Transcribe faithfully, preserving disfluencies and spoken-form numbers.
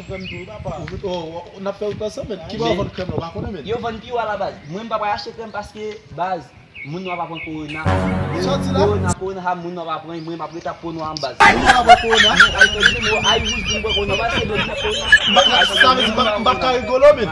machann krèm tou, wi, papa. Ou vin, oh, oh, n ap fè wout ansanm, men. Ki bò Men- vann krèm la, ou pa konnen, men. Yo vann pi wo a la baz. Mwen m pa pral achte krèm paske baz, moun nwa pa pran kowona. Sa w di la? Kowona, kowona, ha, moun nwa pa pran, mwen m ap rete ap po nwa an baz. Moun nwa pa pran kowona? Ay, ay, wouj vin pran kowona, baz, se de kowona. M pa ka, sa vle di, m pa, m pa ka rigolo, men.